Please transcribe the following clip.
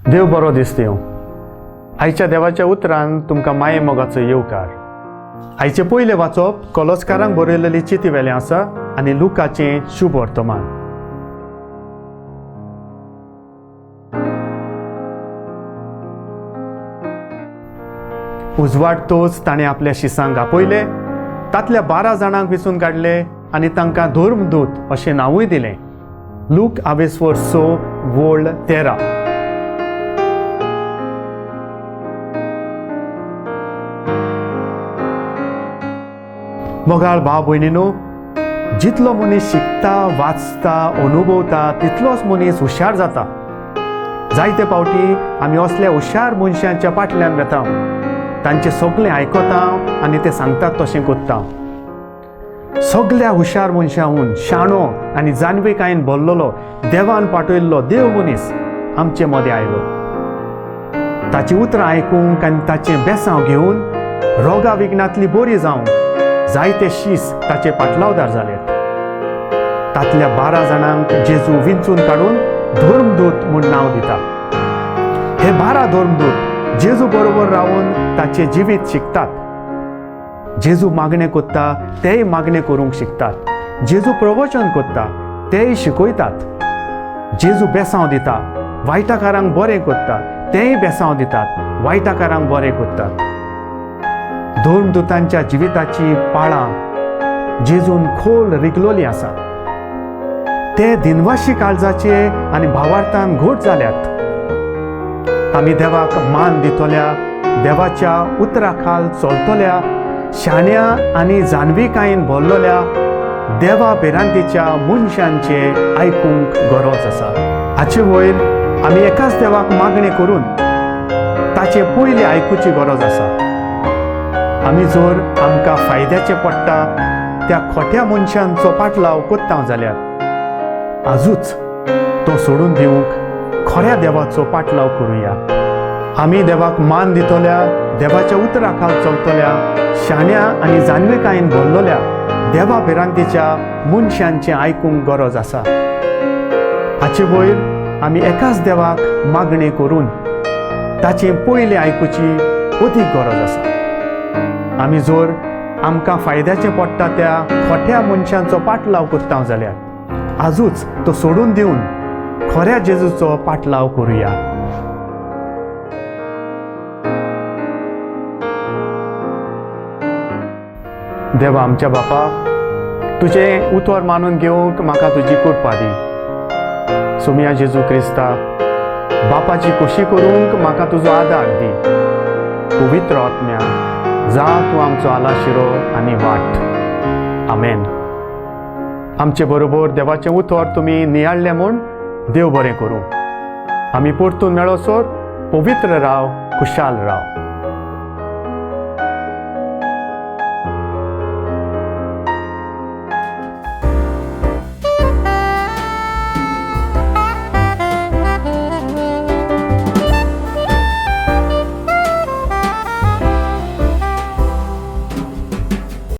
देव बरो दीस दिवं. आयच्या देवाच्या उतरान तुमकां माये मोगाचो येवकार. आयचें पयलें वाचप कोलोस्कारांक बरयलेली चिती वेलें आसा आनी लुकाचें शुभ वर्तमान. उजवाडतोच ताणें आपल्या शिसांक आपयले, तांतल्या 12 जाणांक विचून काडले आनी तांकां धर्मदूत अशें नांवूय दिलें. लूक आवेस्वर 6 वोळ 13. मोगाळ भाव भयणीनो, जितलो मनीस शिकता, वाचता, अनुभवता तितलोच मनीस हुशार जाता. जायते फावटी आमी असल्या हुशार मनशांच्या फाटल्यान वेता, तांचें सगळें आयकता आनी ते सांगतात तशें करता. सगळ्या हुशार मनशांहून शाणो आनी जाणविकायेन भरलेलो देवान पाठयल्लो देव मनीस आमचे मदें आयलो. ताची उतरां आयकूंक आनी ताचें बेसांव घेवन रोगा विघ्नांतली बरी जावंक जायते शीस ताचे पाटलावदार जाले. तांतल्या 12 जाणांक जेजू विंचून काडून धर्मदूत म्हूण नांव दिता. हे 12 धर्मदूत जेजू बरोबर रावन ताचें जिवीत शिकतात. जेजू मागणें करता तेय मागणें करूंक शिकतात. जेजू प्रवचन करता तेय शिकयतात. जेजू बेसांव दिता, वायटाकारांक बरें करता तेय बेसांव दितात, वायटाकारांक बरें करतात. धर्मदूतांच्या जिविताची पाळां जेजून खोल रिगलोली आसा. ते दिनवाशी काळजाचे आनी भावार्थान घोट जाल्यात. आमी देवाक मान दितल्या, देवाच्या उतरा खाल चलतल्या, शाण्या आनी जाणविकायेन भरलेल्या देवा भिरांतीच्या मनशांचे आयकूंक गरज आसा. हाचे वयर आमी एकाच देवाक मागणें करून ताचे पयलें आयकुची गरज आसा. आमी जर आमकां फायद्याचें पडटा त्या खोट्या मनशांचो पाटलाव करता जाल्यार आजूच तो सोडून दिवंक खऱ्या देवाचो पाटलाव करुया. आमी देवाक मान दितल्या, देवाच्या उतरा खाल चलतल्या, शाण्या आनी जाणविकायेन भरलेल्या देवा भिरांतीच्या मनशांचें आयकूंक गरज आसा. हाचे वयर आमी एकाच देवाक मागणें करून ताचें पयलें आयकुची अदीक गरज आसा. आमी जर आमकां फायद्याचें पडटा त्या खोट्या मनशांचो पाटलाव करता जाल्यार आजूच तो सोडून दिवन खऱ्या जेजूचो पाटलाव करुया. देवा आमच्या बापा, तुजें उतर मानून घेवंक म्हाका तुजी कृपा दी. सोमिया जेजू क्रिस्ता, बापाची खोशी करूंक म्हाका तुजो आदार दी. पवित्र आत्म्या, जा तूं आमचो आलाशिरो आनी वाट. आमेन. आमचे बरोबर देवाचें उतर तुमी नियाळ्ळें म्हूण देव बरें करूं. आमी परतून मेळोसर पवित्र राव, खुशाल राव.